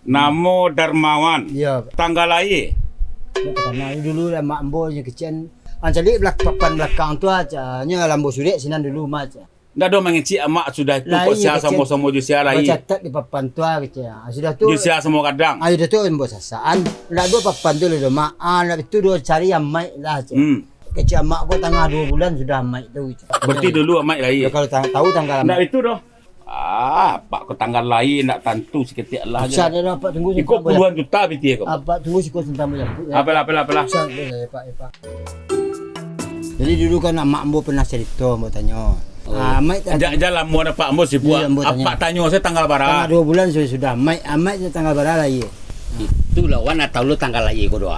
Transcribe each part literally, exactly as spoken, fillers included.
Namo Darmawan. Iyo. Tanggal lahia? Ndak takana dulu lah, mak ambo nyo kecek. Ancalik belak-, papan balakang tu aja. Nyo lambo surek sinan dulu, Mak. Ndak ado mangecek amak sudah tu, lah, kok iyo, sia kecek. Samo-samo jo sia lai. Bacatat di papan tu ah, kecek. Ah, sudah tu. Jo sia samo gadang. Ah, sudah tu ambo sasaan. Ndak ado papan tu lah, Mak. Ah, ndak itu do cari amaik lah, kecek. Hmm. Kecek amak ko tangah duo bulan sudah amaik tu, kecek. Berarti dulu amaik lahia. Yo, kalau tang-, tahu tanggal amaik. Ndak itu doh. Ah, apak ko tanggal lahia ndak tantu saketek lah. Bisa deh, Pak, tunggu. Iko sebentar, puluhan juta pitih ko. Apak tunggu siko sebentar, Pak. Apalah, apalah, apalah. Bisa deh, Pak, Pak. Jadi dulu kan amak ambo pernah carito, ambo tanyo. Oh. Ah, amaik tak. Jan, jan lamo apak ambo sibuk. Iyo, ambo tanyo. Apak tanyo sajo tanggal bara. Tanggal duo bulan sudah, sudah. Amaik, amaik tanggal bara lahia? Itulah, wan, ndak tahu lo tanggal lahia ko doh.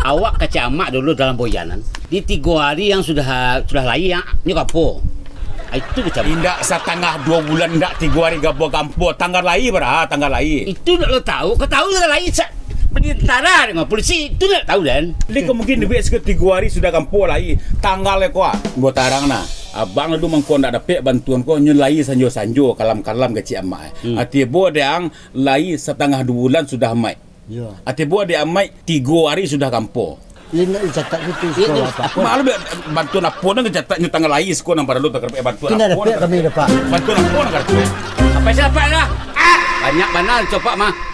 Awak kecek amak dulu dalam boyanan. Di tigo hari yang sudah, sudah lahia, nyo kampuo. Ah, itu kecek amak. Indak satangah duo bulan, indak tigo hari kampuo-kampuo. Tanggal lahia bara, tanggal lahia? Itu ndak lo tahu. Kau tahu tanggal lahia, sa-, berdiri tentara dengan polisi, itu ndak tahu, Dan. Jadi kemungkinan duit sekitar tigo hari sudah kampuo lahia. Tanggal ko ah. Ambo tarang nah. Abang dulu mangko ndak dapek bantuan ko, nyo lahia sanjo-sanjo, kalam-kalam kecek amak. Hmm. Ati bo dang, lahia satangah duo bulan sudah amaik. Iyo. Ati bo dek amaik tigo hari sudah kampuo. Iyo, nak dicatat situ. Iyo, siko tu. Apak. Malu be-, bantuan apo nan dicatat nyo tanggal lahia siko nan paralu takarepek bantuan. Itu ndak apo dapek nan kami dapat. Bantuan apo nan karepek? Apak siapa lah? Ah! Banyak bana copak mah.